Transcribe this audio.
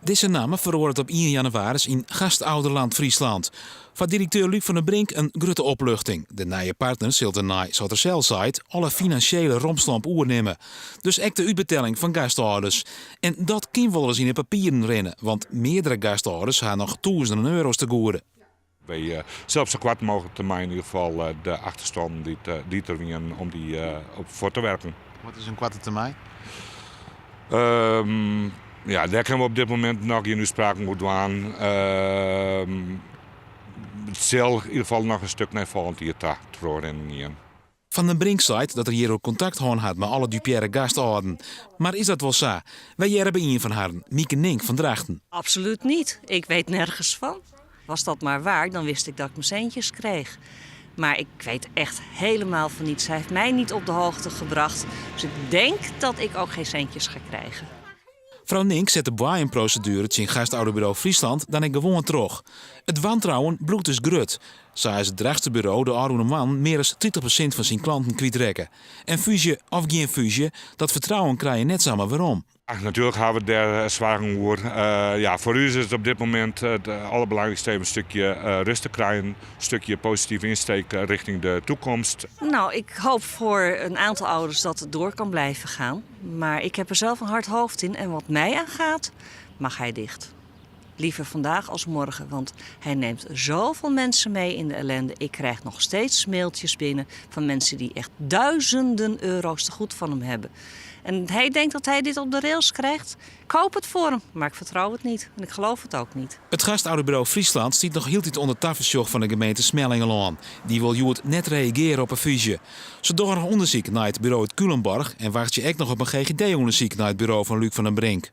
Dizze namme feroaret op ien jannewaris yn Gastouderland Friesland. Foar direkteur Luc van den Brink in grutte opluchting. De nije partner sil tenei, sa't er sels seit, alle finansjele rompslomp oernimme. Dus ek de útbetelling fan gastâlders. En dat kin wolris yn 'e papieren rinne, want meardere gastâlders ha noch tûzenen euro's te goede. Wy sille op sa koart mooglik termyn yn ieder gefal de achterstannen dy't der wienen om dy op fuort te werken. Wat is in koarte termyn? Ja, dêr kinne we op dit momint noch gjin útspraken oer dwaan. It sil yn ieder gefal noch in stik nei folgjend jier ta trochrinnen gean. Van den Brink seit dat er hjiroer kontakt hân hat mei alle dupearre gastâlden. Mar is dat wol sa? Wy hearre by ien fan harren, Mieke Nink fan Drachten. Absoluut niet. Ik weet nergens van. Was dat maar waar, dan wist ik dat ik mijn centjes kreeg. Maar ik weet echt helemaal van niets. Hij heeft mij niet op de hoogte gebracht. Dus ik denk dat ik ook geen centjes ga krijgen. Frou Nink set de boaiemproseduere tsjin Gastouderburo Friesland dan ek gewoan troch. It wantrouwen bliuwt dus grut. Sa is it Drachtster buro de ôfrûne moannen mear as 30% fan syn klanten kwytrekke. En fúzje of gjin fúzje, dat fertrouwen krije je net samar werom. Natuerlik hawwe we dêr soargen oer. Ja, foar ús is it op dit momint it alderbelangrykste even in stikje rust te krijen, in stikje positive ynsteek richting de toekomst. Nou, ik hoop voor een aantal ouders dat het door kan blijven gaan. Maar ik heb er zelf een hard hoofd in en wat mij aangaat, mag hij dicht. Liever vandaag als morgen, want hij neemt zoveel mensen mee in de ellende. Ik krijg nog steeds mailtjes binnen van mensen die echt duizenden euro's te goed van hem hebben. En hij denkt dat hij dit op de rails krijgt. Ik hoop het voor hem, maar ik vertrouw het niet. En ik geloof het ook niet. It Gastouderbureau Friesland stiet noch hieltyd ûnder tafersjoch fan de gemeente Smellingerlân. Dy wol hjoed net reagearje op 'e fúzje. Se dogge noch ûndersyk nei it buro út Culemborg en wachtsje ek noch op in GGD-ûndersyk nei it buro fan Luc van den Brink.